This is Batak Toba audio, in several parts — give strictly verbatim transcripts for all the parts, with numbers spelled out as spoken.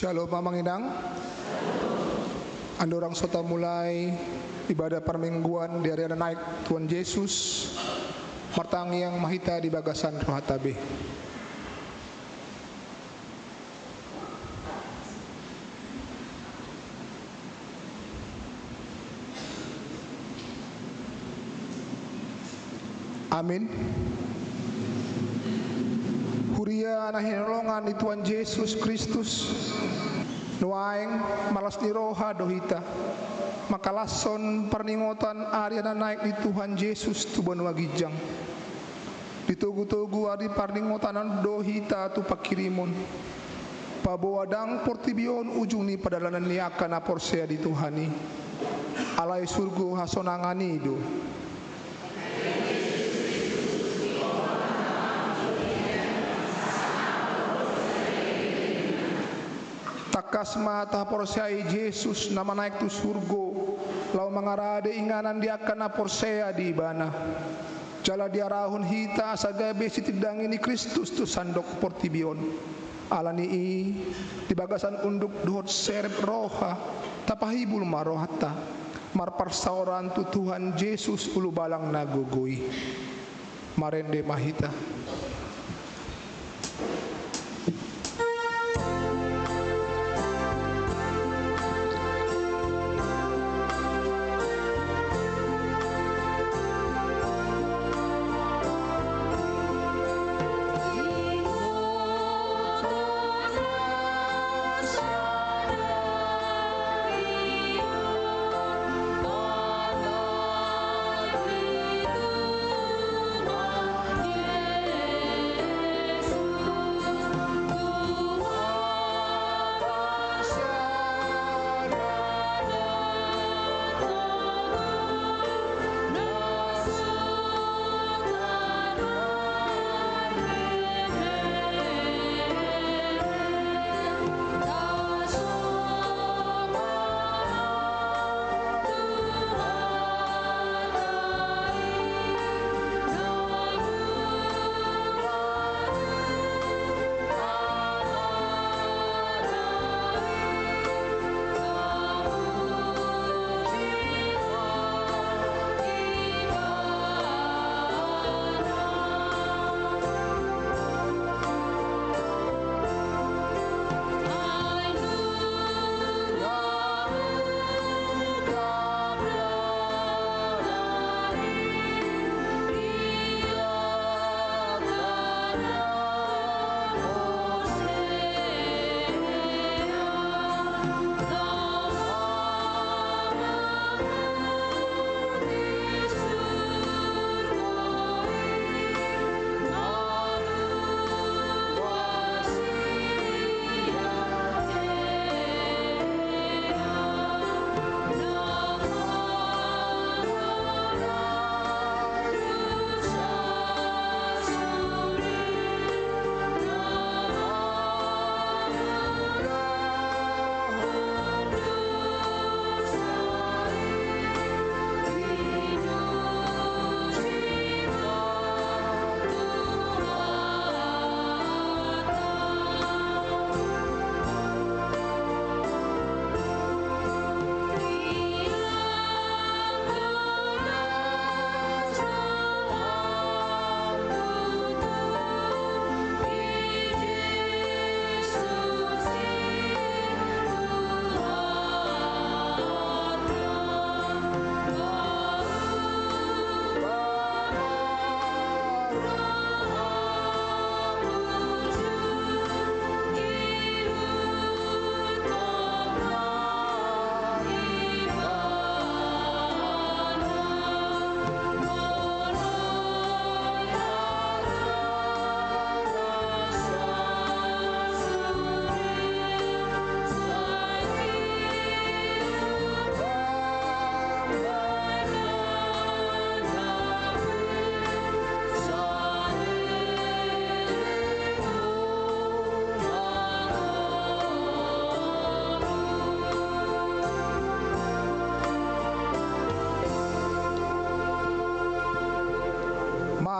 Shalom, Amang Inang. Andorang so tamulai ibadah parmingguan di ari na naek Tuhan Jesus, martangiang ma hita di bagasan rohanta be. Amin. Huria na hinaholongan ni Tuhan Jesus Kristus, nuaeng marlas ni roha do hita mangkalashon parningotan ari na naek ni Tuhan Jesus tu banua ginjang. Di togu-togu ari parningotan on do hita tu pangkirimon. Paboa ndang portibi on ujung ni pardalanan ni angka na porsea di Tuhan i. Alai surgo hasonangan i do. Tangkas ma tahaporseai Jesus na manaek tu surgo, laho mangarade inganan di angka na porsea di Ibana. Jala diarahon hita asa gabe sitindangi ni Kristus tu sandok portibi on. Ala ni i, di bagasan unduk dohot serep roha, tapahibul ma rohanta marparsaoran tu Tuhan Jesus, ulubalang na gogo i. Marende ma hita.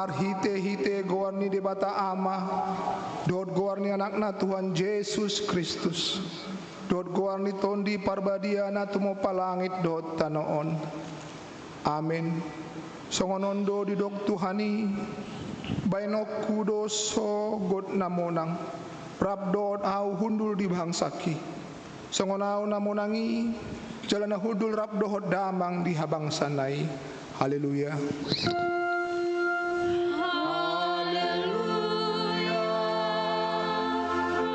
Marhite-hite goar ni Debata Ama, dohot goar ni Anakna Tuhan Jesus Kristus, dohot goar ni Tondi Parbadia na tumompa langit dohot tano on. Amen. Songon on do didok Tuhan i: Baenonku do sogot na monang, rap dohot ahu hundul di bangsangki. Songon ahu na monang i, jala na hundul rap dohot damang di habangsana i. Haleluya. Haleluya.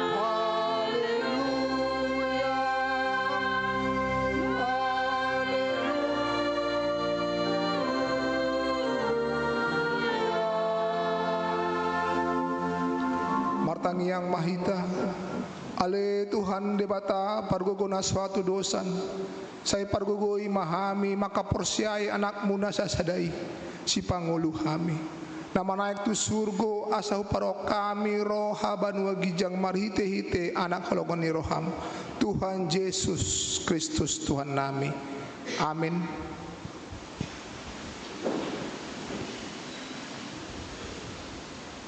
Haleluya. Haleluya. Martangiang ma hita. Ale Tuhan Debata, pargogo na so hatudosan, sai pargogoi ma hami mangkaporseai Anakmu na sasada i, sipangolu hami, na manaek tu surgo, asa huparrohahon hami roha banua ginjang marhite-hite Anak holongan ni roham, Tuhan Jesus Kristus Tuhannami. Amin.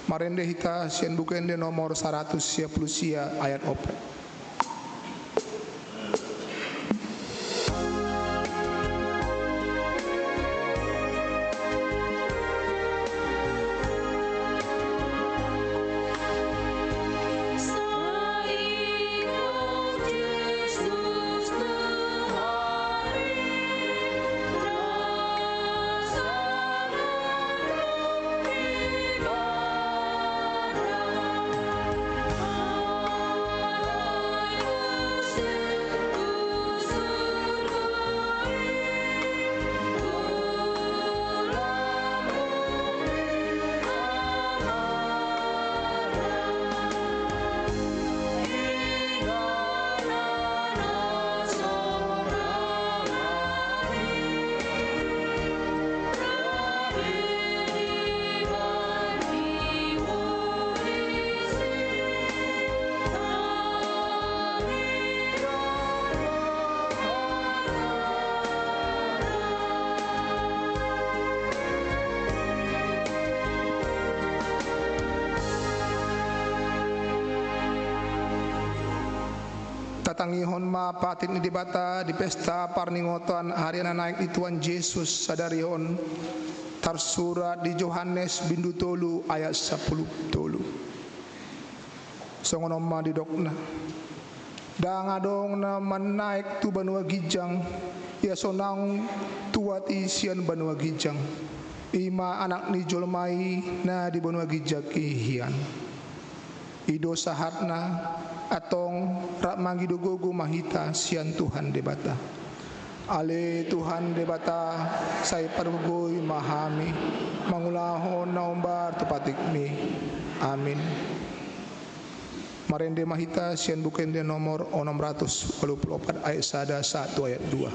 Marende hita sian Buku Ende nomor saratus sia pulu sia, ayat opat. Tatangihon ma patik ni Debata di pesta parningotan ari na naek ni Tuhan Jesus sadari on, tarsurat di Johannes bindu tolu ayat sampulu tolu. Songon on ma didokna: Ndang adong na manaek tu banua ginjang, ia so naung tuat i sian banua ginjang, i ma Anak ni jolma i na di banua ginjang i hian. I do sahatna. Antong rap mangido gogo ma hita sian Tuhan Debata. Ale Tuhan Debata, sai pargogoi ma hami mangulahon na hombar tu patikmi. Amin. Marende ma hita sian Buku Ende nomor onom ratus walu pulu opat ayat sada sahat tu ayat dua.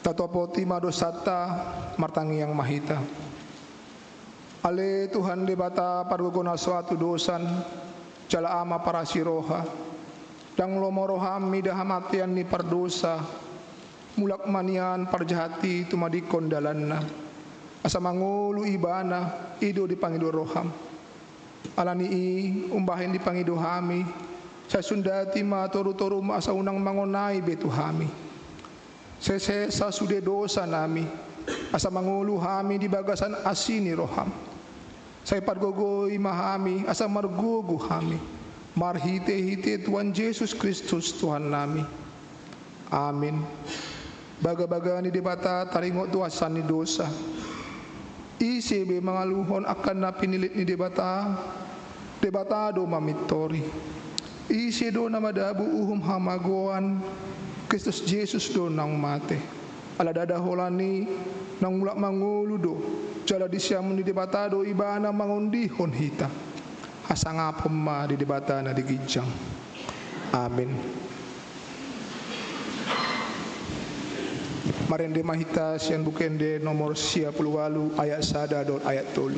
Tatopoti ma dosanta, martangiang ma hita. Ale Tuhan Debata pargogo na so atu dosan, jala Ama parasi roha, ndang lomo roham mida hamatean ni pardosa, mulak ma nian parjahat i tumadingkon dalanna, asa mangolu ibana, i do dipangido roham. Ala ni i, umbahen dipangido hami, sai sundati ma torutorum asa unang mangonai be tu hami. Sai sesa sude dosanami, asa mangolu hami di bagasan asi ni roham. Sai pargogoi ma hami, asa margogo hami, marhitehite Tuhan Jesus Kristus Tuhannami. Amin. Bagabaga ni Debata taringot tu hasahatan ni dosa. Ise be mangaluhon angka na pinillit ni Debata? Debata do mamintori. Ise do na madabu uhum hamagoan? Kristus Jesus do naung mate. Ala ndada holan i, naung mulak mangolu do, jala di siamun ni Debata do ibana mangondihon hita. Hasangapon ma di Debata na di ginjang. Amin. Marende ma hita sian Buku Ende nomor sia pulu ualu, ayat sada dohot ayat tolu.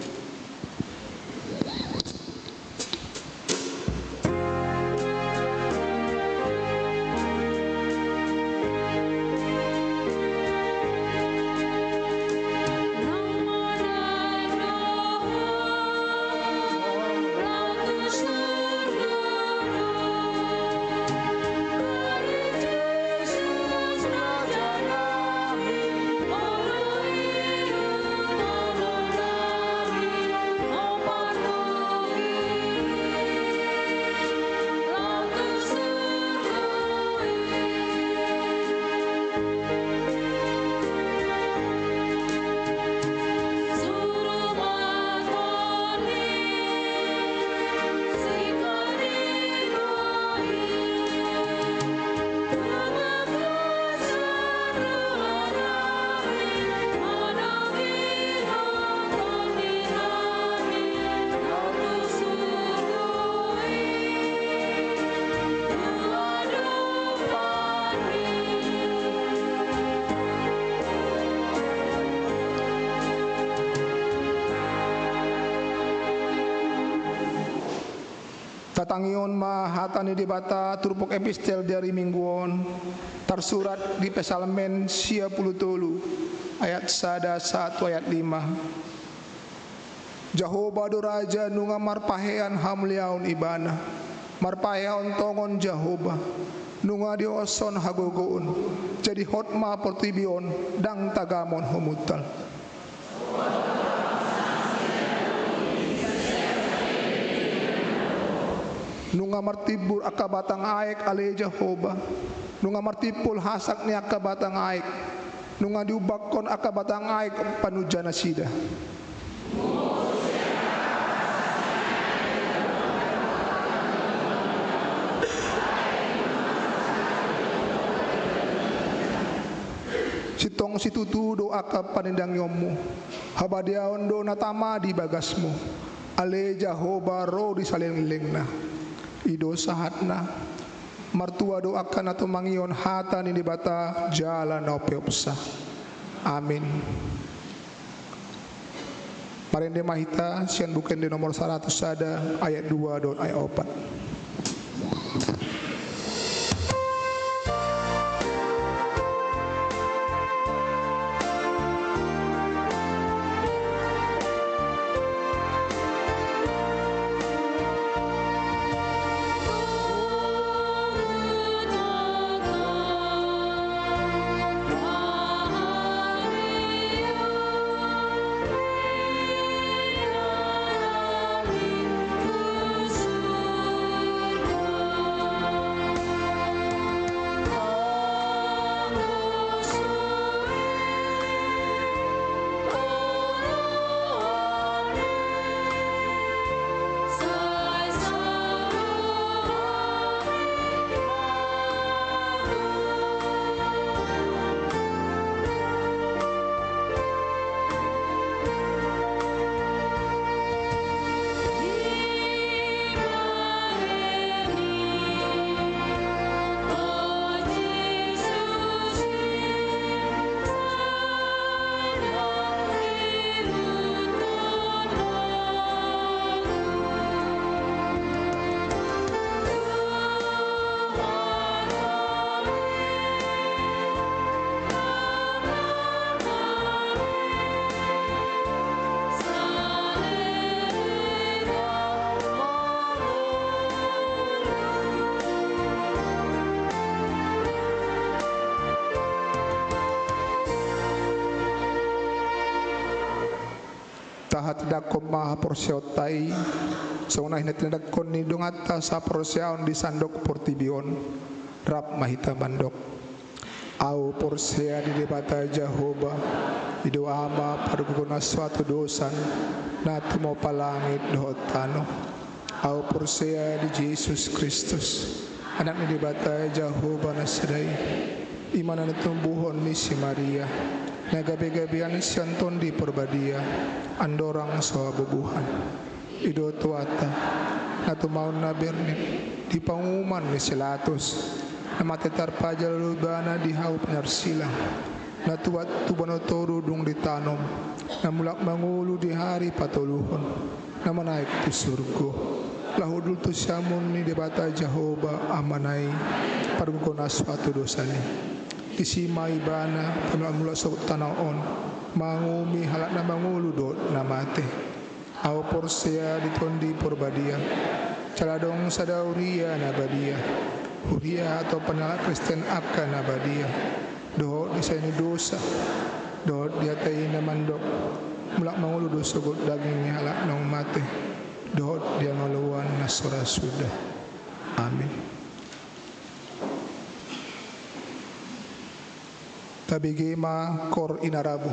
Tatangihon ma hata ni Debata turpuk epistel di ari Minggu on, tarsurat di Psalmen sia pulu tolu, ayat sada sahat tu ayat lima. Jahowa do raja, nunga marpahean hamuliaon ibana. Marpahean tongon Jahowa, nunga dihoshon hagogoon. Jadi hot ma portibi on, ndang tagamon hamuntal. Nunga martimbur angka batang aek, ale Jahowa. Nunga martimpul hasak ni angka batang aek. Nunga diumbakkon angka batang aek panunjanasida. Sintong situtu do angka panindangionmu, habadiaon do na tama di bagasmu, ale Jahowa ro di salelenglelengna. I do sahatna. Martua do angka na tumangihon hata ni Debata jala na umpeopsa. Amin. Marende ma hita sian Buku Ende nomor saratus sada, ayat dua dohot ayat opat. Hatindanghon ma haporseaonta i, songon na hinatindangkon ni donganta saporseaon di sandok portibi on. Rap ma hita mandok: Ahu porsea di Debata Jahowa, i do Ama pargogo na so hatodosan, na tumompa langit dohot tano. Ahu porsea di Jesus Kristus, Anak ni Debata Jahowa na sada i, i ma na tinumbuhon ni si Maria, na gabegabean sian Tondi Porbadia, andorang so habubuhan. I do Tuhanta, na tumaon na bernit di panguhuman ni si Latus, na mate tarpajal do Ibana di hau pinarsilang, na tuat tu banua toru dung ditanom, na mulak mangolu di ari patoluhon, na manaek tu surgo, laho hundul tu siamun ni Debata Jahowa Amana i, pargogo na so hatodosan i. Disi ma Ibana pamulatmulat sogot tano on, manguhumi halak na mangolu dohot na mate. Ahu porsea di Tondi Porbadia, jala adong sada huria na badia, huria hatompa ni halak Kristen angka na badia, dohot di sesa ni dosa, dohot di hata i na mandok: Mulak mangolu do sogot daging ni halak naung mate, dohot di hangoluan na so ra suda. Amin. Tabege ma Koor Inarabu.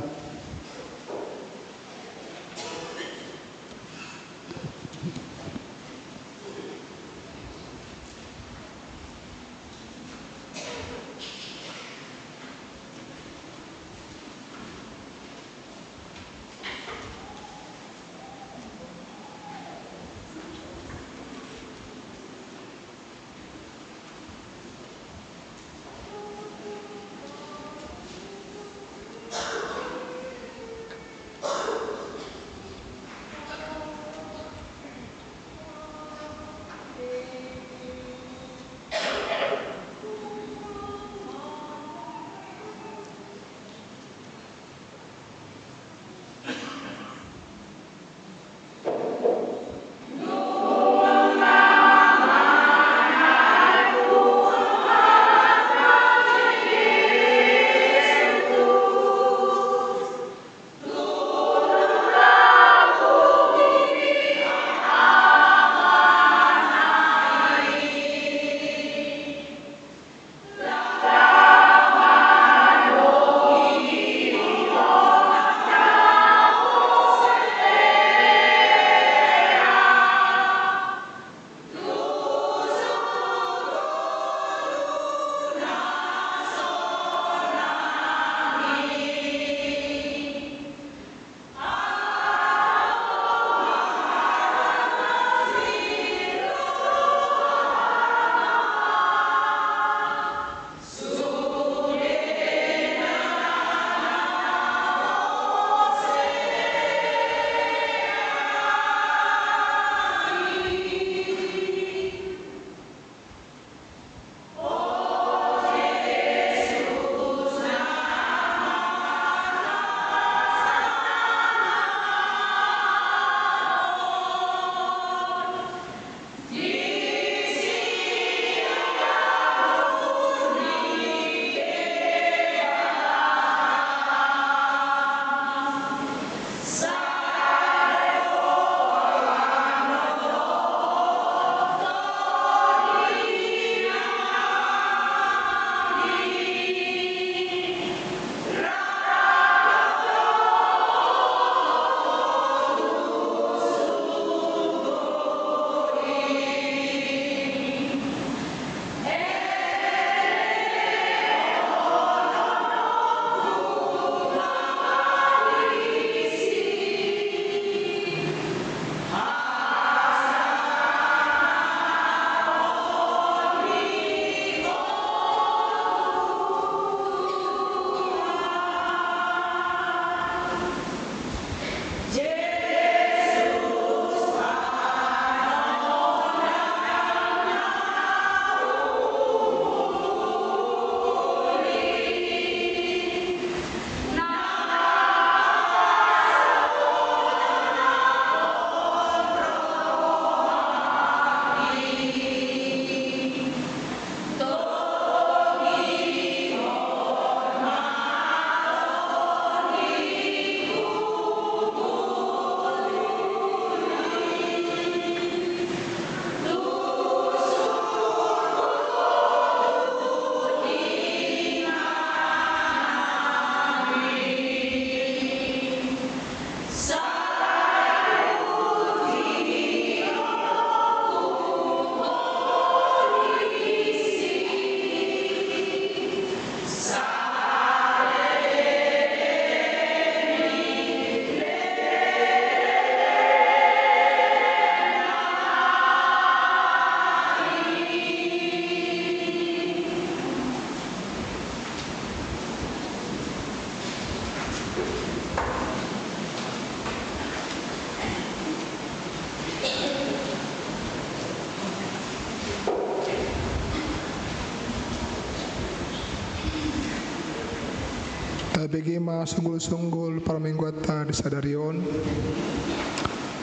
Tabege ma sunggul-sunggul parmingguanta di sadari on.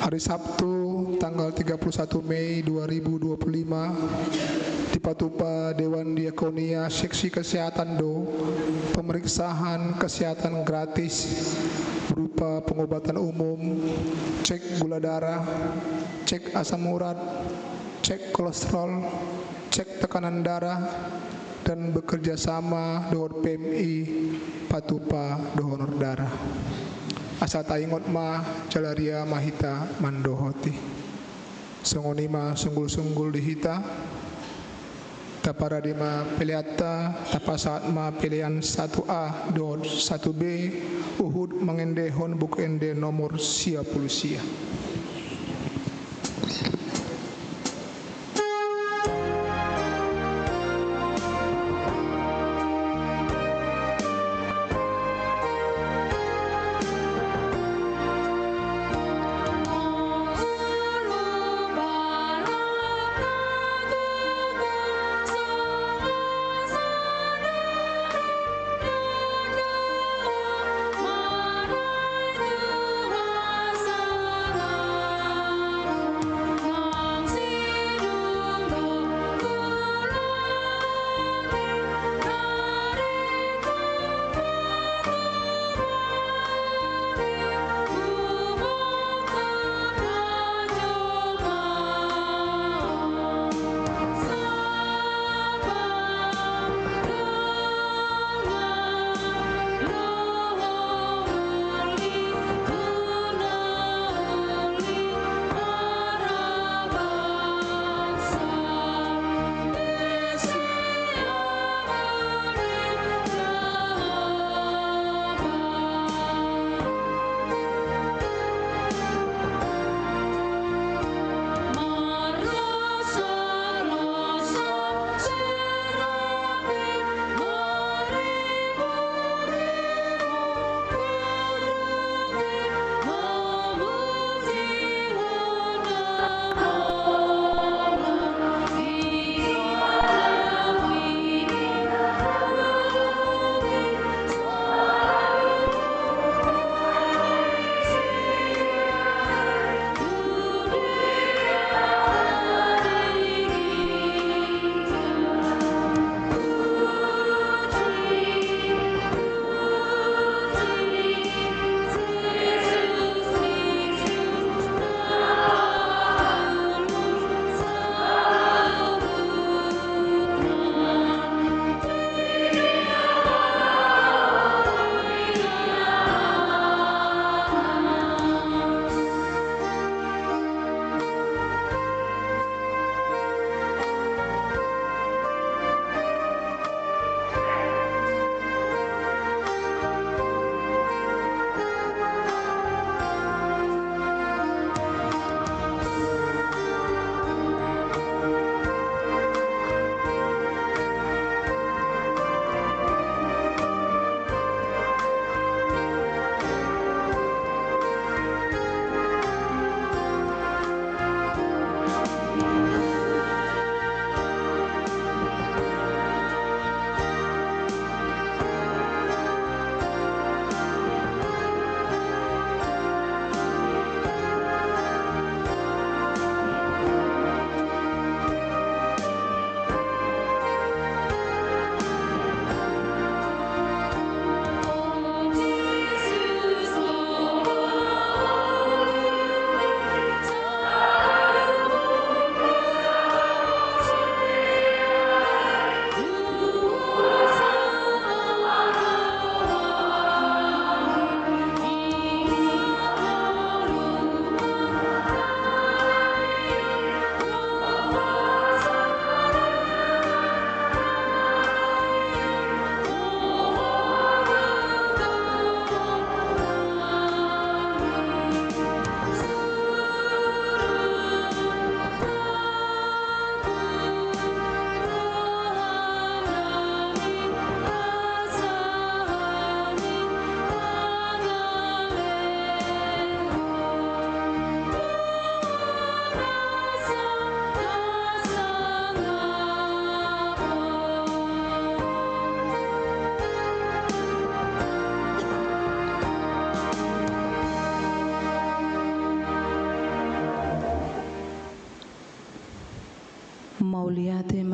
Hari Sabtu, tanggal tiga puluh satu Mei dua ribu dua puluh lima, dipatupa Dewan Diakonia Seksi Kesehatan do pemeriksaan kesehatan gratis berupa pengobatan umum, cek gula darah, cek asam urat, cek kolesterol, cek tekanan darah, dan bekerja sama dohot P M I Patupa do Honor Darah. Asa taingot ma, jala ria ma hita mandohoti. Songon i ma sunggul-sunggul di hita. Taparade ma peleanta, tapasahat ma pelean satu A dohot satu B, huhut mangendehon Buku Ende nomor sia pulu sia.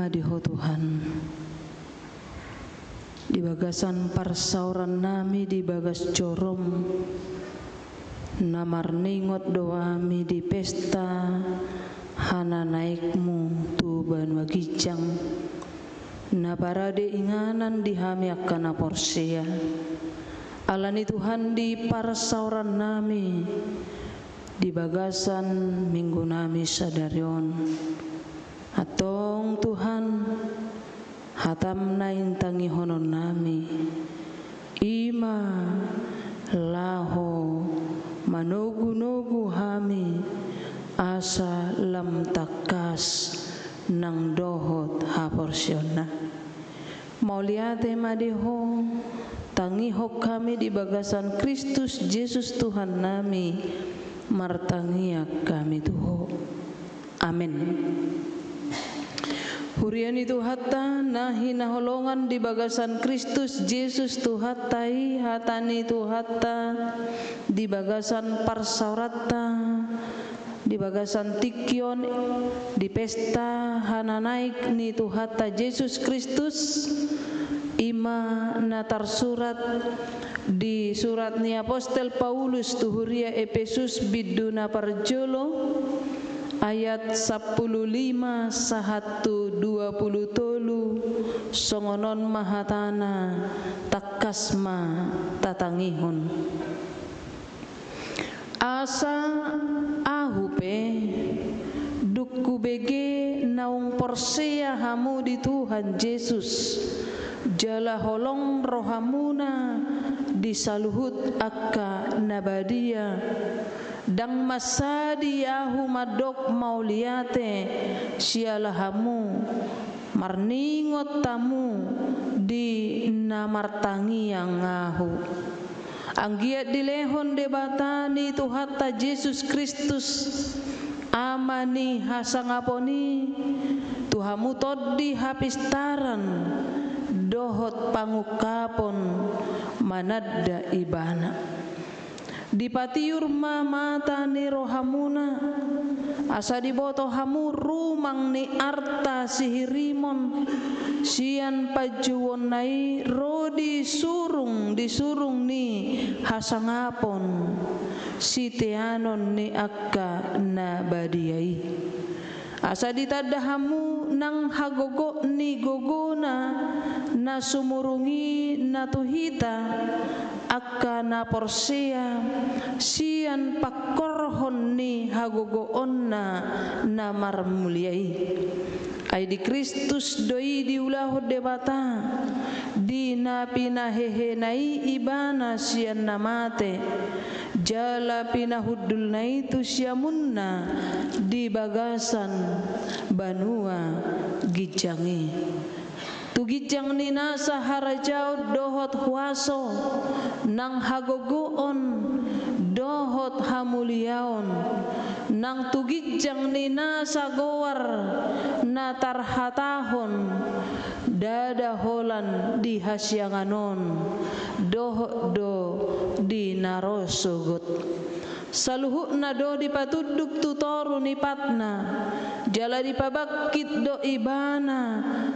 Di Ho Tuhan, di bagasan parsaoran nami di bagas jorom, na marningot do hami di pesta hananaekmu tu banua ginjang, na parade inganan di hami angka na porsea. Alani Tuhan, di parsaoran nami di bagasan minggu nami sadari on, antong Tuhan, hatam na intangihonon nami, i ma laho manogunogu hami asa lam tangkas nang dohot haporseaonna. Mauliate ma di Ho, tangihon hami di bagasan Kristus Jesus Tuhan nami, martangiang hami tu Ho. Amen. Huria ni Tuhanta na hinaholongan di bagasan Kristus Jesus Tuhanta i, hata ni Tuhanta di bagasan parsaoranta, di bagasan tingki on, di pesta hananaek ni Tuhanta Jesus Kristus, i ma na tarsurat di surat ni apostel Paulus tu huria Epesus, bindu na parjolo, ayat sampulu lima sahat tu dua pulu tolu, songon on ma hatana, tangkas ma tatangihon. Asa ahu pe, dung hubege naung porsea hamu di Tuhan Jesus, jala holong rohamuna di saluhut angka na badia, ndang mansadi ahu mandok mauliate siala hamu, marningot hamu di na martangiang ahu. Anggiat dilehon Debata ni Tuhanta Jesus Kristus, Ama ni hasangapon i, tu hamu tondi hapistaran dohot pangungkapon mananda Ibana. Dipatiur ma mata ni rohamuna, asa diboto hamu rumang ni arta sihirimon, sian panjouonna i ro di surung, di surung ni hasangapon siteanon ni angka na badia i. Asa ditanda hamu nang hagogot ni gogona na sumurung i na tu hita, angka na porsea, sian pangkorhon ni hagogoonna na marmulia i. Ai di Kristus do i diulahon Debata, di na pinahehena i Ibana sian na mate, jala pinahundulna i tu siamunna di bagasan banua ginjang i. Tu ginjang ni nasa harajaon dohot huaso, nang hagogoon dohot hamuliaon, nang tu ginjang ni nasa goar na tarhatahon, ndada holan di hasiangan on, dohot do di na ro sogot. Saluhutna do dipatunduk tu toru ni patna, jala dipabangkit do Ibana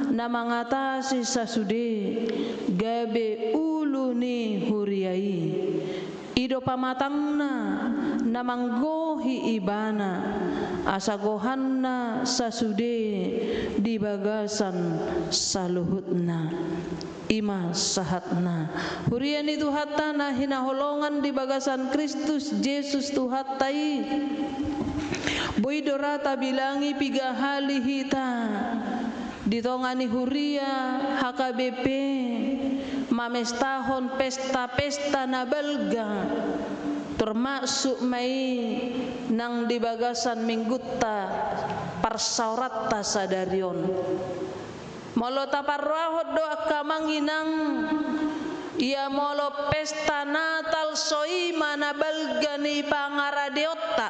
na mangatasi sasude, gabe ulu ni huria i. I do pamatangna na manggohi Ibana, asa gohanna sasude di bagasan saluhutna. I ma sahatna. Huria ni Tuhanta na hinaholongan di bagasan Kristus Jesus Tuhanta i. Boi do ra tabilangi piga hali hita di tonga ni huria H K B P mamestahon pesta-pesta na balga, termasuk ma i nang di bagasan minggunta parsaoranta sadari on. Molo taparrohahon do angka amang inang, ia molo pesta Natal so i ma na balga ni pangaradeonta,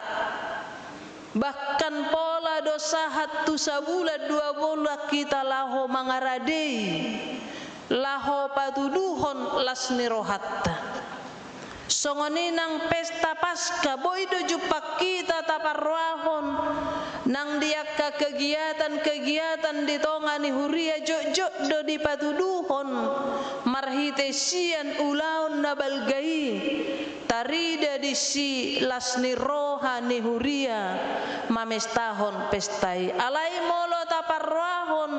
bahkan pola do sahat tu sabulan dua bulan hita laho mangaradei, laho patuduhon las ni rohanta. Songon i nang pesta Paska, boi do jumpang hita taparrohahon, nang di angka kegiatan-kegiatan di tonga ni huria jotjot do dipatuduhon marhite sian ulaon na balga i, tarida disi las ni roha ni huria mamestahon pesta i. Alai molo taparrohahon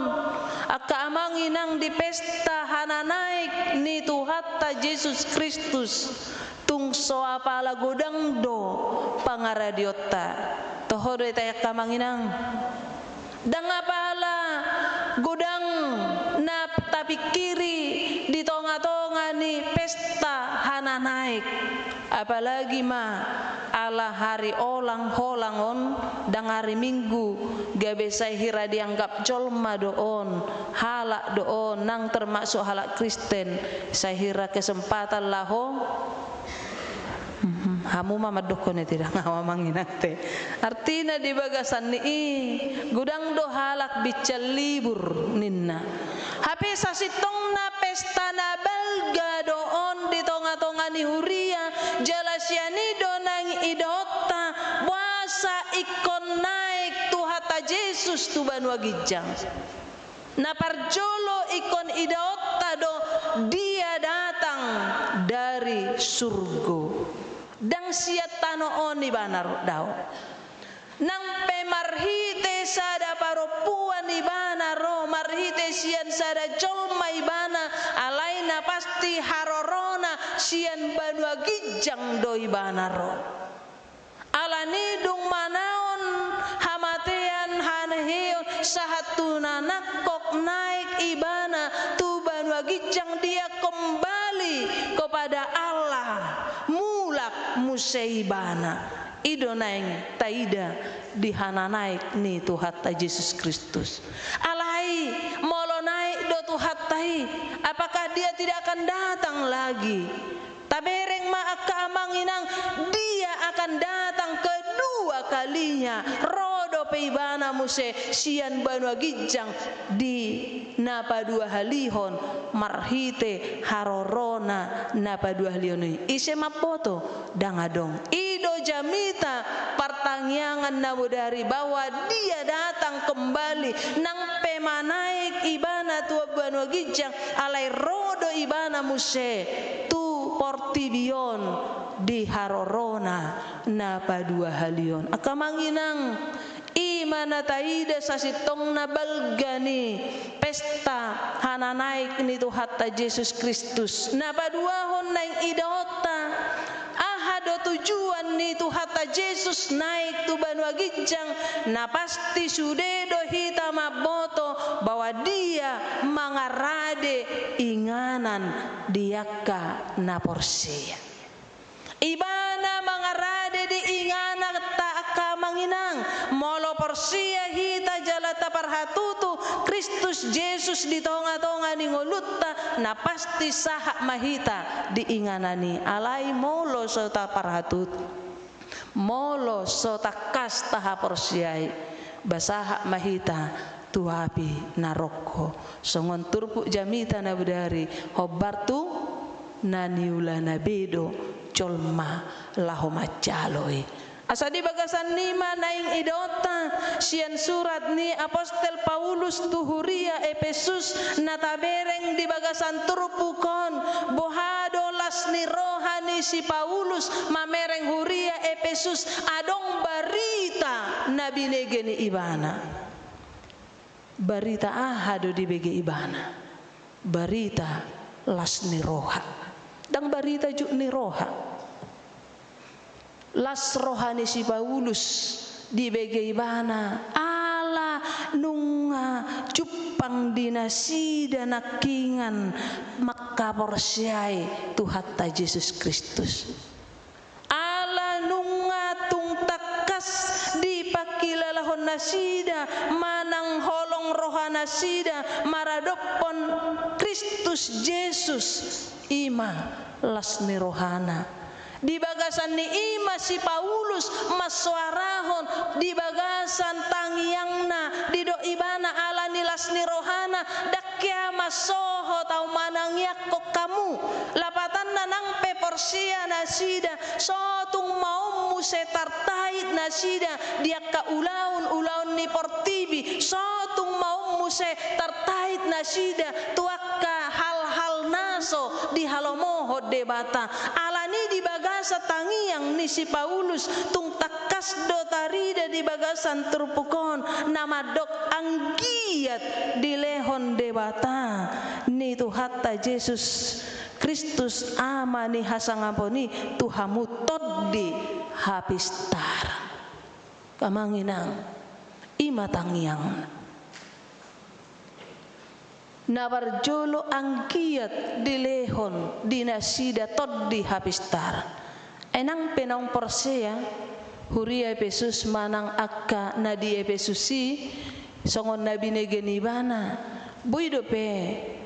angka amang inang di pesta hananaek ni Tuhanta Jesus Kristus, tung so apala godang do pangaradeonta. Toho do i, angka amang inang? Ndang apala godang na tapingkiri di tonga-tonga ni pesta hananaek. Apalagi ma ala ari olang holang on, ndang ari Minggu, gabe sai hira dianggap jolma do on, halak do on, nang termasuk halak Kristen, sai hira kesempatan laho Mhm, hamu ma mandokkon i, tidak? Nga amang inang te. Artina di bagasan ni i, godang do halak binsar libur ninna. Hape sasintongna pesta na balga do on di tonga-tonga ni huria, jala sian i do naeng idaonta boasa ingkon naek Tuhanta Jesus tu banua ginjang. Na parjolo ingkon idaonta do, Dia datang dari surgo. Ndang sian tano on Ibana ro, dao. Nang pe marhite sada parompuan Ibana ro, marhite sian sada jolma Ibana, alai na pasti harorona sian banua ginjang do Ibana ro. Alani dung manaon hamatean, haheheon, sahat tu na nangkok naek Ibana tu banua ginjang, Dia kembali kepada Allah, mulak muse Ibana. I do naeng taida di hananaek ni Tuhanta Jesus Kristus. Alai molo naek do Tuhanta i, apakah Dia tidak akan datang lagi? Tabereng ma angka amang inang, Dia akan datang kedua kalinya, ro dope Ibana muse sian banua ginjang di na paduahalihon marhite harorona na paduahalihon i. Ise mamboto? Ndang adong. I do jamita partangiangan na bodari bahwa Dia datang kembali, nang pe manaek Ibana tu banua ginjang, alai ro do Ibana muse tu portibi on di harorona na paduahalihon. Angka amang inang, i ma na taida sasintongna balga ni pesta hananaek ni Tuhanta Jesus Kristus. Na paduahon naeng idaonta, aha do tujuan ni Tuhanta Jesus naek tu banua ginjang? Na pasti sude do hita mamboto bahwa Dia mangarade inganan di angka na porsea. Ibana mangarade di ingananta, angka amang inang. Molo porsea hita jala taparhatutu Kristus Jesus di tonga-tonga ni ngolunta, na pasti sahat ma hita di inganan i. Alai molo so taparhatutu, molo so tangkas tahaporseai, ba sahat ma hita tu api narokko. Songon turpuk jamita na bodari, hombar tu na niulana be do jolma laho manjalo i. Asa di bagasan i ma naeng idaonta sian surat ni apostel Paulus tu huria Epesus na tabereng di bagasan turpuk on, boha do las ni roha ni si Paulus mamereng huria Epesus, adong barita na binege ni ibana. Barita aha do dibege ibana? Barita las ni roha. Ndang barita jut ni roha. Las roha ni si Paulus dibege ibana ala nunga jumpang di nasida nangkiningan mangkaporseai Tuhanta Jesus Kristus. Ala nunga tung tangkas dipangkilalahon nasida manang holong roha nasida maradophon Kristus Jesus, i ma las ni rohana. Di bagasan ni i ma si Paulus mansoarahon di bagasan tangiangna, didok ibana ala ni las ni rohana, ndang hea mansohot ahu manangiangkon hamu. Lapatanna nang pe porsea nasida, so tung maon muse tartait nasida di angka ulaon-ulaon ni portibi, so tung maon muse tartait nasida tu angka hal-hal na so dihalomohon Debata. Alani di bagasan tangiang ni si Paulus, tung tangkas do tarida di bagasan turpuk on na mandok anggiat dilehon Debata ni Tuhanta Jesus Kristus, Ama ni hasangapon i, tu hamu tondi hapistaran. Amang inang, i ma tangiangna. Na parjolo, anggiat dilehon di nasida tondi hapistaran. Ai nang pe naung porsea, huria Epesus manang angka na di Epesus i, songon na binege ni ibana, boi dope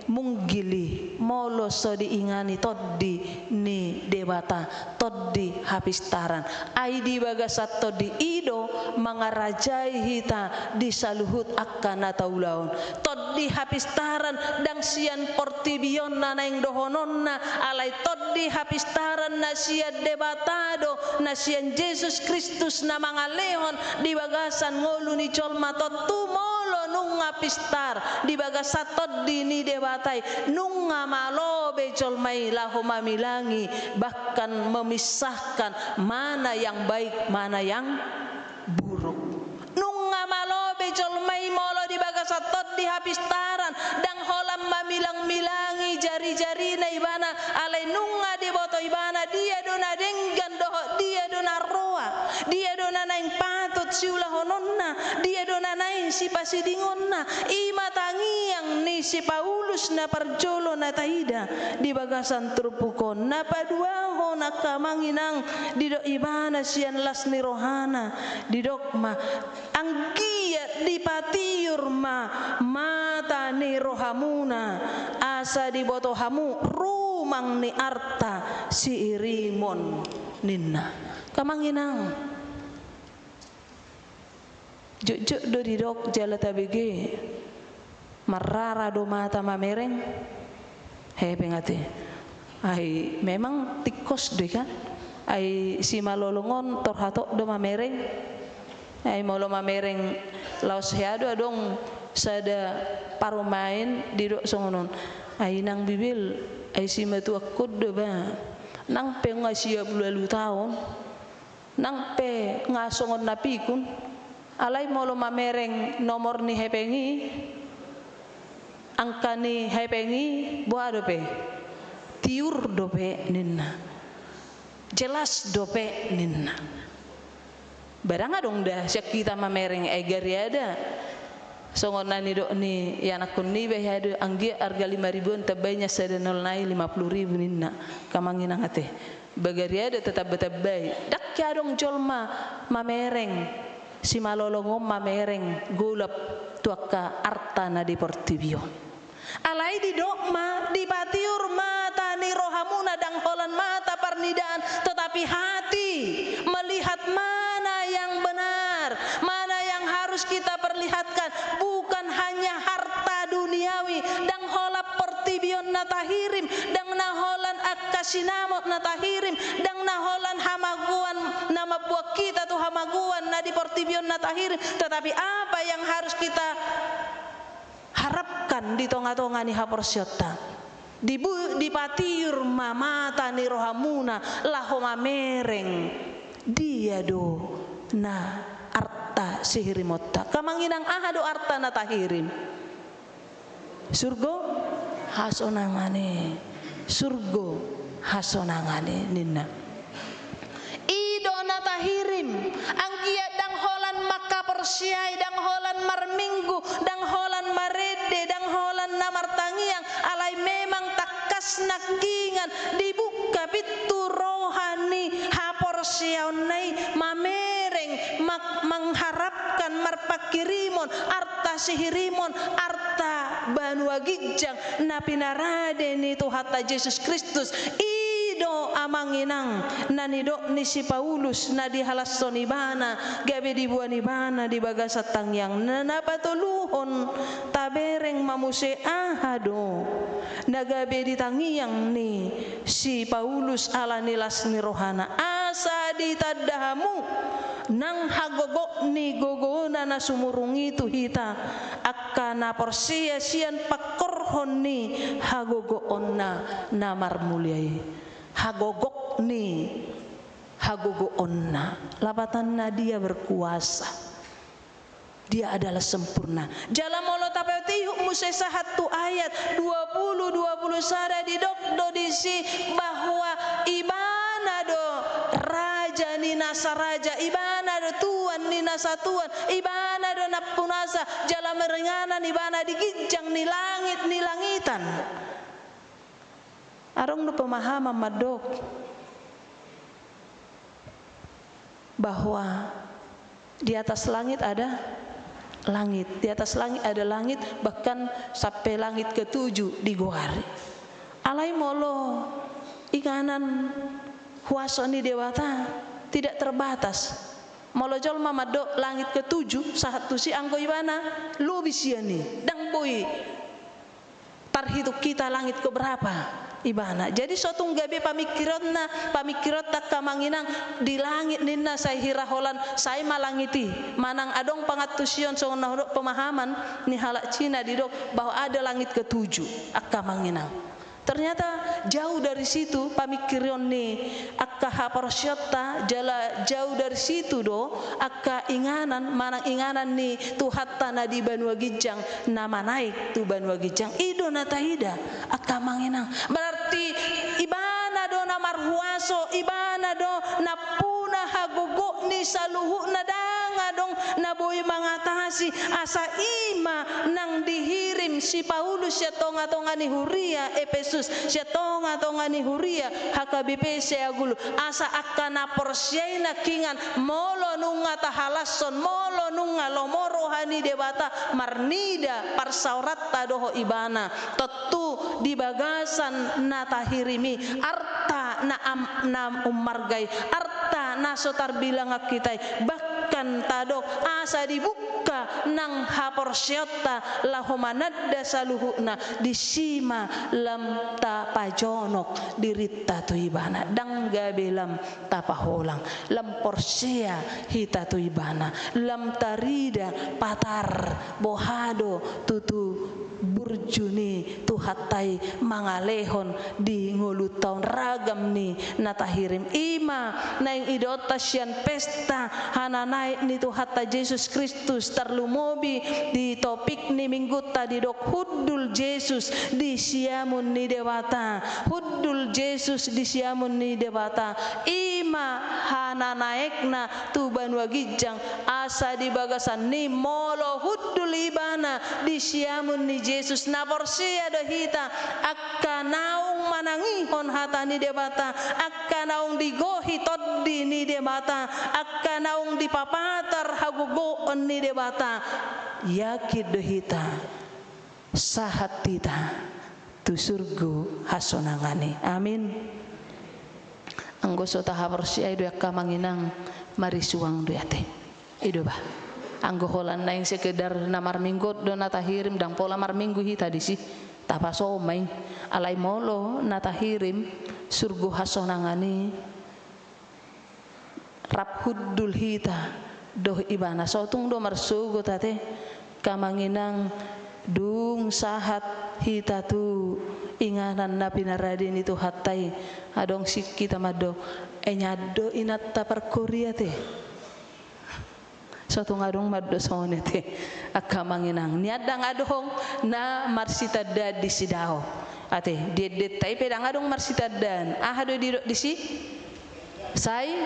munggil i molo so diingani tondi ni Debata, tondi hapistaran. Ai di bagasan tondi i do mangarajai hita di saluhut angka na taulahon. Tondi hapistaran ndang sian portibi on na naeng dohononna, alai tondi hapistaran na sian Debata do, na sian Jesus Kristus na mangalehon di bagasan ngolu ni jolma. Tontu molo nunga pistar di bagasan tondi ni Debata i, nunga malo be jolma i laho mamilangi, bahkan memisahkan mana yang baik, mana yang buruk. Nunga malo be jolma i molo di bagasan tondi hapistaran, ndang holan mamilang-milangi jari-jarina ibana, alai nunga diboto ibana dia do na denggan dohot dia do na roa, dia do na naeng patut siulahononna, dia do na naeng sipasidingonna. I ma tangiang ni si Paulus na parjolo na taida di bagasan turpuk on. Na paduahon, angka amang inang, didok ibana sian las ni rohana, didok ma, anggiat dipatiur ma mata ni rohamuna, asa diboto hamu rumang ni arta siirimon, ninna. Angka amang inang, jotjot do didok jala tabege, marrara do mata mamereng hepeng ate. Ai memang tingkos do i kan. Ai simalolong on tor hatop do mamereng. Ai molo mamereng laos hea do, adong sada parumaen didok songon on. Ai inang bibel, ai simatuangkon do ba. Nang pe nga sia pulu ualu taon. Nang pe nga songon na pikun, alai molo mamereng nomor ni hepeng i, angka ni hepeng i, boha dope? Tiur dope ninna. Jelas dope ninna. Ba ndang adong da sian hita mamereng, ai gariada songon na nidok ni ianakkon niba i, anggiat arga lima ribu on tambai nian sada nol nai lima pulu ribu ninna. Angka amang inang ate. Ba gariada tatambatambai. Ndang adong jolma mamereng simalolong on, mamereng golap tu angka arta na di portibi on. Alai didok ma, dipatiur mata ni rohamuna, ndang holan mata parnidaan, tetapi hati, melihat mana yang benar, mana yang harus kita perlihatkan, bukan hanya harta duniawi, ndang holan portibi on na tahirim, ndang na holan angka sinamot na tahirim, ndang na holan hamagoan na mamboan hita tu hamagoan na di portibi on na tahirim, tetapi apa yang harus kita harapkan di tongatonga ni haporseaonta? Dibu-, dipatiur ma mata ni rohamuna laho mamereng dia do na arta sihirimonta. Angka amang inang, aha do arta na tahirim? Surgo hasonangan i. Surgo hasonangan i ninna. I do na tahirim, anggiat ndang holan mangkaporseai, ndang holan marminggu, ndang holan marende, ndang holan na martangiang, alai memang tangkas nangkiningan dibuka pintu roha ni haporseaonna i, mamereng, ma-, mangharapkan marpanghirimon arta sihirimon, arta banua ginjang na pinarade ni Tuhanta Jesus Kristus. I do Amang inang, na nidok ni si Paulus na dihalashon ibana, gabe diboan ibana di bagasan tangiang. Na, na patoluhon tabereng ma muse aha do na gabe di tangiang ni si Paulus ala ni las ni rohana. Asa ditanda hamu nang hagogok ni gogoona na sumurung i tu hita, angka na porsea sian pangkorhon ni hagogoonna na marmulia i. Hagogok ni hagogoonna. Lapatanna, Dia berkuasa. Dia adalah sempurna. Jala molo tapatihuk muse sahat tu ayat dua pulu, dua pulu sada, didok do disi bahwa Ibana do Raja ni nasa raja, Ibana do Tuan ni nasa tuan, Ibana do nampunasa, jala maringanan Ibana di ginjang ni langit ni langitan. Adong do pemahaman mandok bahwa di atas langit ada langit, di atas langit ada langit, bahkan sampai langit ketujuh digoari. Alai molo inganan huaso ni Debata tidak terbatas. Molo jolma mandok langit ketujuh, sahat tusi anggo Ibana lobi sian i, ndang boi tarhitung hita langit keberapa Ibana. Jadi so tung gabe pamingkironna, pamingkironta angka amang inang, di langit ninna sai hira holan, sai ma langit i. Manang adong pangantusion songon na hudok pemahaman ni halak Cina didok bahwa ada langit ketujuh, angka amang inang. Ternyata jauh dari situ pamingkiron ni angka haporseaonta, jala jauh dari situ do angka inganan, manang inganan ni Tuhanta na di banua ginjang na manaek tu banua ginjang. I do na taida, angka amang inang. Berarti Ibana do na marhuaso, Ibana do nampuna, hagogok ni saluhutna, ndang adong na boi mangatasi. Asa i ma nang dihirim si Paulus sian tonga-tonga ni huria Epesus, sian tonga-tonga ni huria H K B P Siahaan Ulu. Asa angka na porsea i nangkiningan, molo nunga tahalashon, molo nunga lomo roha ni Debata marnida parsaoranta dohot Ibana, tontu di bagasan na tahirim i, arta na am-, na ummarga i, arta na so tarbilang hita i, bahkan tadok asa dibuka nang haporseaonta laho mananda saluhutna, disi ma lam tapajonok dirinta tu Ibana, ndang gabe lam tapaholang, lam porsea hita tu Ibana, lam tarida patar boha do tutu burju ni Tuhanta i mangalehon di ngolunta on ragam ni na tahirim. I ma naeng idaonta sian pesta hananaek ni Tuhanta Jesus Kristus, tarlumobi di topik ni minggunta didok hundul Jesus di siamun ni Debata. Hundul Jesus di siamun ni Debata. I ma hananaekna tu banua ginjang, asa di bagasan i molo hundul Ibana di siamun ni Jesus, na porsea do hita, angka naung manangihon hata ni Debata, angka naung digohi tondi ni Debata, angka naung dipapatar hagogoon ni Debata, yakin do hita sahat hita tu surgo hasonangan i. Amin. Anggo so tahaporseai do i, angka amang inang, marisuang do i ate. I do bah. Anggo holan naeng sekedar na marminggu do na tahirim, ndang pola marminggu hita disi. Tapaso ma i. Alai molo na tahirim surgo hasonangan i, rap hundul hita dohot Ibana, so tung do marsogot ate. Angka amang inang, dung sahat hita tu inganan na pinarade ni Tuhanta i, adong singkit ma do, ai nian do inanta parkori ate. So tung adong ma do songon i ate, angka amang inang. Nian ndang adong na marsitandaan disi, daong. Ate, di endenta i pe ndang adong marsitandaan. Aha do didok disi? Sai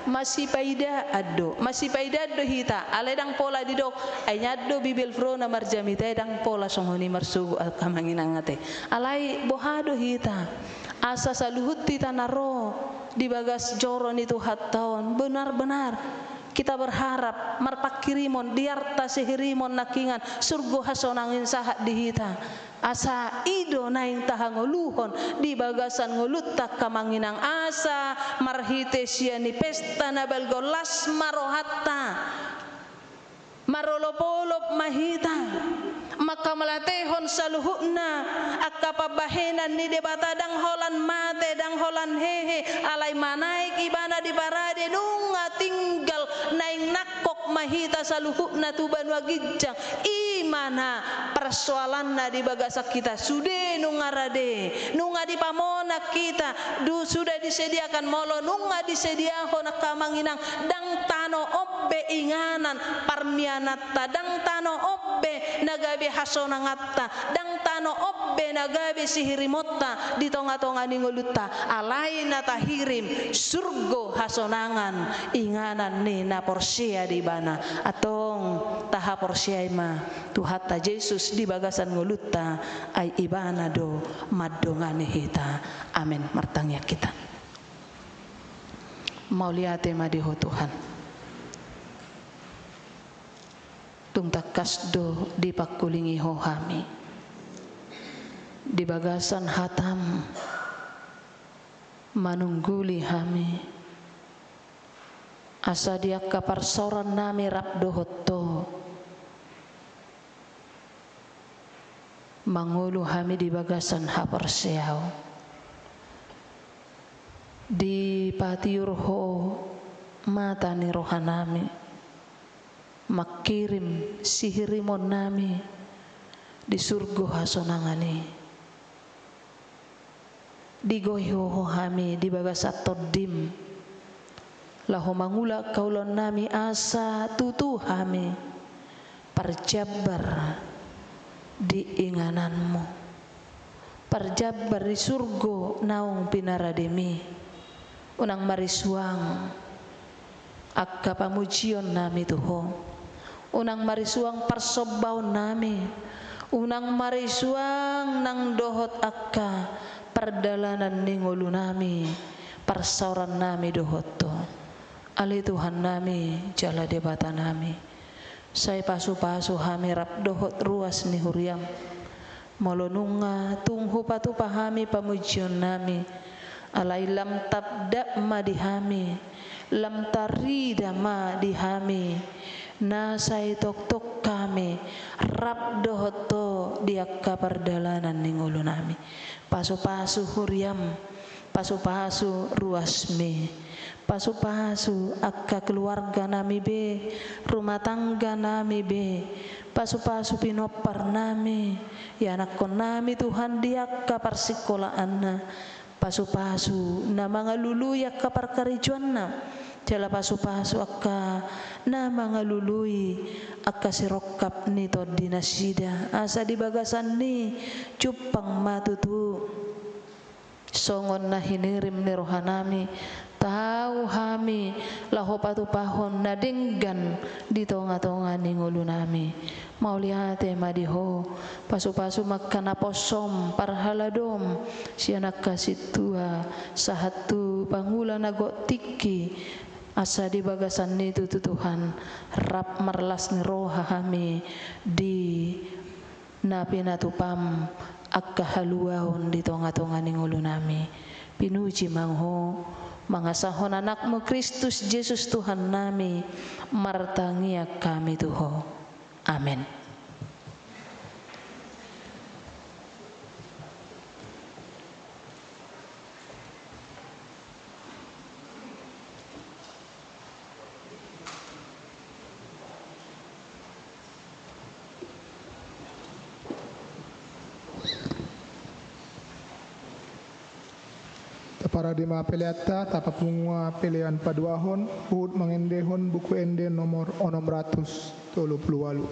masipaidaan do. Masipaidaan do hita. Alai ndang pola didok, ai nian do Bibelvrouw na marjamita i, ndang pola songon i marsogot, angka amang inang ate. Alai boha do hita asa saluhut hita na ro di bagas joro ni Tuhanta on benar-benar kita berharap marpanghirimon di arta sihirimon nangkiningan, surgo hasonangan i sahat di hita. Asa i do naeng tahangoluhon di bagasan ngolunta angka amang inang, asa marhite sian i pesta na balga on las ma rohanta. Marolopolop ma hita, manghamauliatehon saluhutna angka pambahenan ni Debata, ndang holan mate, ndang holan hehe, alai manaek Ibana di parade, nunga tinggal naeng nangkok ma hita saluhutna tu banua ginjang. I ma na parsoalanna di bagasan hita, sude nunga rade, nunga dipamonang hita, du-, sudah disediakan, molo nunga disediahon angka amang inang, ndang tano on be inganan parmiananta, ndang tano on be na gabe hasonanganta, ndang tano on be na gabe sihirimonta di tongatonga ni ngolunta, alai na tahirim surgo hasonangan inganan ni na porsea di Ibana. Antong tahaporseai ma Tuhanta Jesus di bagasan ngolunta, ai Ibana do mandongani hita. Amen. Martangiang hita. Mauliate ma di Ho Tuhan. Tung tangkas do dipangkulingi Ho hami di bagasan hataM, manungguli hami, asa di angka parsaorannami rap dohot Ho mangolu hami di bagasan haporseaon. Dipatiur Ho mata ni rohanami, mangkirim sihirimonnami di surgo hasonangan i. Digohi Ho hami di bagasan TondiM, laho mangula angka ulaonnami asa tutu hami parjambar di ingananMu, parjambar di surgo naung pinarademi. Unang marisuang angka pamujionnami tu Ho. Unang marisuang parsombaonnami. Unang marisuang nang dohot angka pardalanan ni ngolunami, parsaorannami dohot Ho. Ale Tuhannami jala Debatanami, sai pasupasu hami rap dohot ruas ni huriaM. Molo nunga tung hupatupa hami pamujionnami, alai lam tanda ma di hami, lam tarida ma di hami, na sai tongtong hami rap dohot Ho di angka pardalanan ni ngolunami. Pasupasu huriaM, pasupasu ruasMi, pasupasu angka keluarganami be, rumah tangganami be, pasupasu pinomparnami, ianakkonnami Tuhan di angka parsikolaanna, pasupasu na mangalului angka parkarejoanna, jala pasupasu angka na mangalului angka sirongkap ni tondinasida, asa di bagasan i jumpang ma tutu songon na hinirim ni rohanami, tau hami laho patupahon na denggan di tongatonga ni ngolunami. Mauliate ma di Ho, pasupasu ma angka naposoM, parhaladoM, sian angka sintua sahat tu pangula na gok tingki, asa di bagasan i tutu Tuhan, rap marlas ni roha hami di na pinatupaM angka haluaon di tongatonga ni ngolunami. Pinuji ma Ho, mangasahon AnakMu Kristus Jesus Tuhannami, martangiang hami tu Ho. Amen. Taparade ma peleanta, tapapungu ma pelean paduahon, huhut mangendehon Buku Ende nomor onom ratus tolu pulu ualu.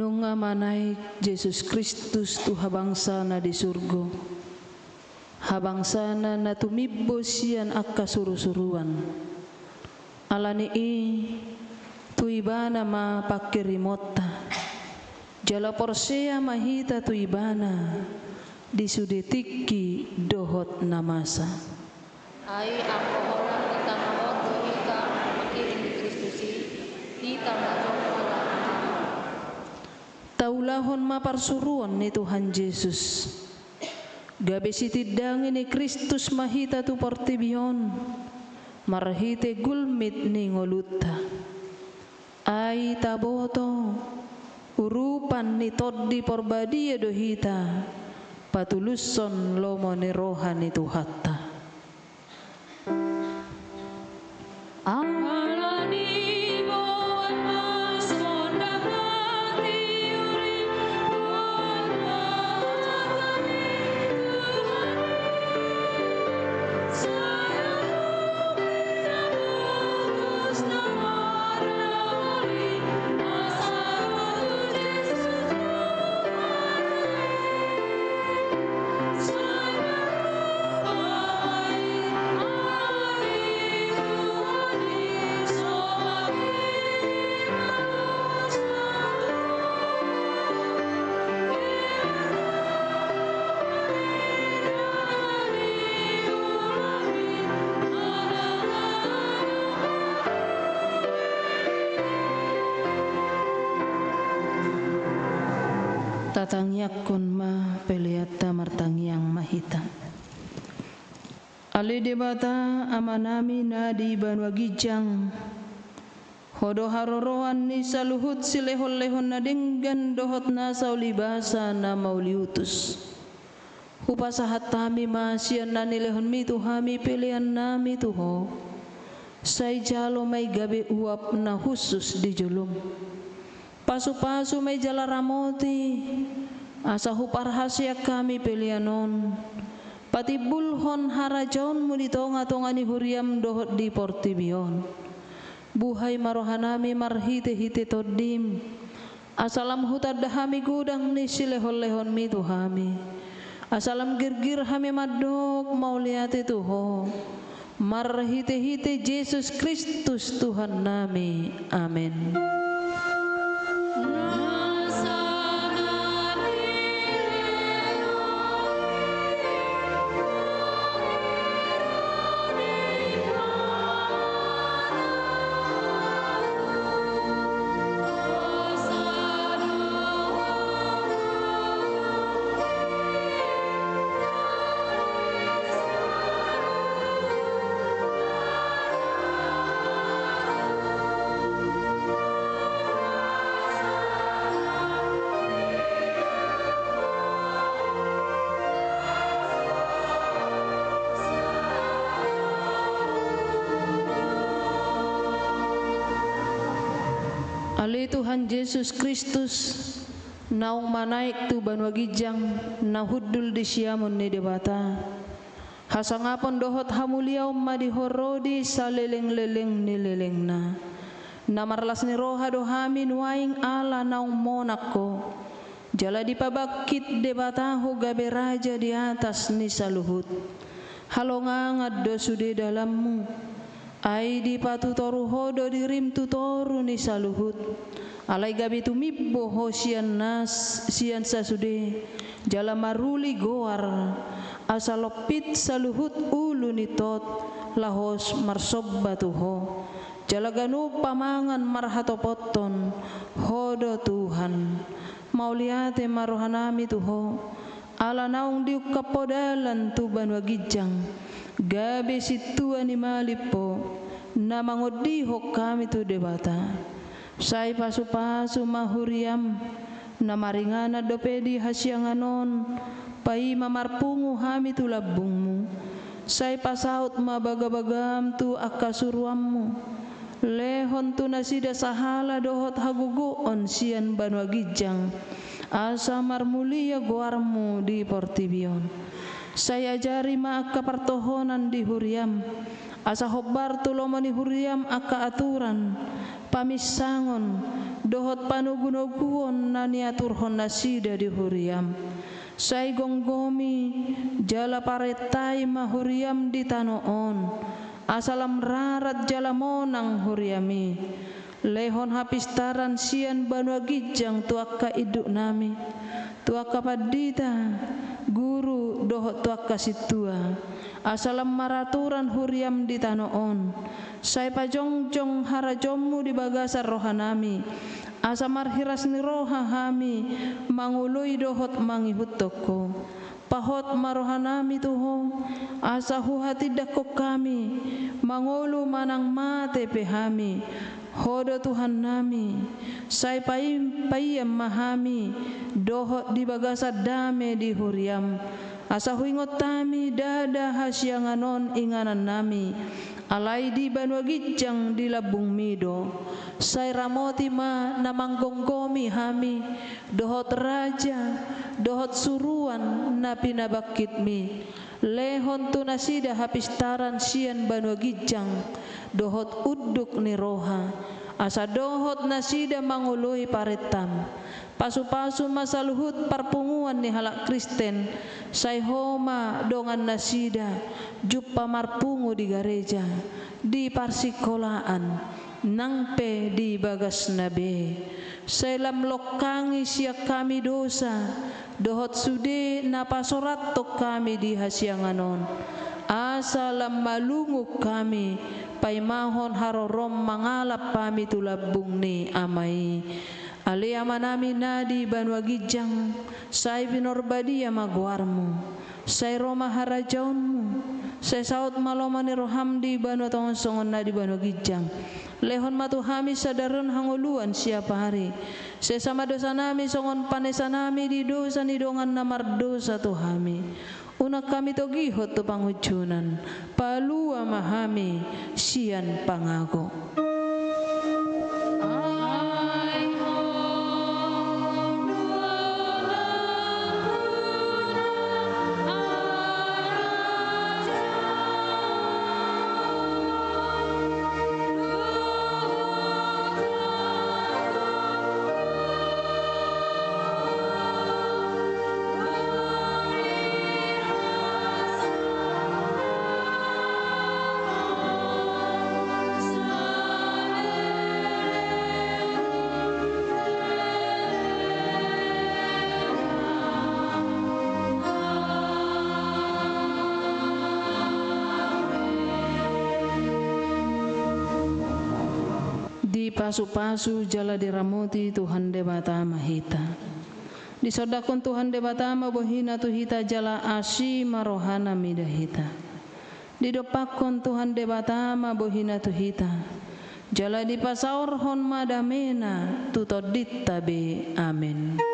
Nunga manaek Jesus Kristus tu habangsana di surgo, habangsana na tumimbo sian angka surusuruan. Ala ni i, tu Ibana ma pangkirimonta, jala porsea ma hita tu Ibana di sude tingki dohot na masa. Ai anggo holan ditangihon do hita mangkirim di Kristus i, hita ma jolo holan. Taulahon ma parsuruon ni Tuhan Jesus. Gabe sitindangi ni Kristus ma hita tu portibi on, marhite gulmit ni ngolunta. Ai taboto, urupan ni Tondi Porbadia do hita, patulushon lomo ni roha ni Tuhanta. Tatangiangkon ma peleanta, martangiang ma hita. Ale Debata, Amanami na di banua ginjang, Ho do haroroan ni saluhut silehonlehon na denggan dohot nasa ulibasa na mauliutus. Hupasahat hami ma sian na nilehonmi tu hami peleannami tu Ho. Sai jalo ma i gabe uap na hushus di jolom. Pasupasu ma i jala ramoti, asa huparhaseang hami pelean on, patimbulhon harajaonmu di tongatonga ni huriam dohot di portibi on. Buhai ma rohanami marhitehite Tondim, asa lam hutanda hami godang ni silehonlehonmi tu hami, asa lam girgir hami mandok mauliate tu Ho, marhitehite Jesus Kristus Tuhannami. Amen. Ale Tuhan Jesus Kristus, naung manaek tu banua ginjang na hundul di siamun ni Debata, hasangapon dohot hamuliaon ma di Ho ro di salelengleleng ni lelengna. Na marlas ni roha do hami nuaeng ala naung monang Ho, jala dipabangkit Debata Ho gabe Raja di atas ni saluhut. Halongangan do sude dalanmu, ai dipatutoru Ho do dirim tu toru ni saluhut. Alai gabe tumimbo Ho sian nas, sian sasude, jala maruli goar, asa lompit saluhut ulu ni tot, laho marsomba tu Ho. Jala ganup pamangan marhatopothon, Ho do Tuhan. Mauliate ma rohanami tu Ho, ala naung diungkap Ho dalan tu banua ginjang, gabe sintua ni malim Ho, na mangondihon hami tu Debata. Sai pasupasu ma huriam, na maringanan dope di hasiangan on, paima marpungu hami tu lambungmu. Sai pasaut ma bagabagam tu angka suruanmu. Lehon tu nasida sahala dohot hagogoon sian banua ginjang, asa marmulia goarmu di portibi on. Sai ajari ma angka partohonan di huriam, asa hombar tu lomo ni huriam angka aturan, paminsangon dohot panogunoguon na niaturhon nasida di huriam. Sai gomgomi jala parentai ma huriam di tano on, asa lam rarat jala monang huriam i. Lehon hapistaran sian banua ginjang tu angka induknami, tu angka pandita, guru dohot tu angka sintua, asa lam maraturan huriam di tano on. Sai pajongjong harajaonmu di bagasan rohanami, asa marhiras ni roha hami mangoloi dohot mangihuthon Ho. Pahot ma rohanami tu Ho, asa huhatindangkon hami, mangolu manang mate pe hami, Ho do Tuhannami. Sai paim-, paian ma hami dohot di bagasan dame di huriam, asa huingot hami ndada hasiangan on inganannami, alai di banua ginjang di lambungmi do. Sai ramoti ma na manggomgomi hami, dohot raja, dohot suruan na pinabangkitmi. Lehon tu nasida hapistaran sian banua ginjang, dohot unduk ni roha, asa dohot nasida mangoloi parentam. Pasupasu ma saluhut parpunguan ni halak Kristen, sai Ho ma dongan nasida, jumpa marpungu di gareja, di parsingkolaan, nang pe di bagasna be. Sai lam longkangi sian hami dosa, dohot sude na pasorathon hami di hasiangan on. Asa lam malungun hami, paimahon harorom mangalap hami tu lambung ni Ama i. Ale Amanami na di banua ginjang, sai pinarbadia ma goarmu. Sai ro ma harajaonmu. Sai saut ma lomo ni roham di banua tonga on songon na di banua ginjang. Lehon ma tu hami sadari on hangoluan siapari. Sesa ma dosanami songon panesanami di dosa ni dongan na mardosa tu hami. Unang hami togihon tu pangunjunan, palua ma hami sian pangago. Dipasupasu jala diramoti Tuhan Debata ma hita. Disondangkon Tuhan Debata ma bohina tu hita jala asi ma rohana mida hita. Didompakkon Tuhan Debata ma bohina tu hita, jala dipasaorhon ma damena tu tondinta be. Amen.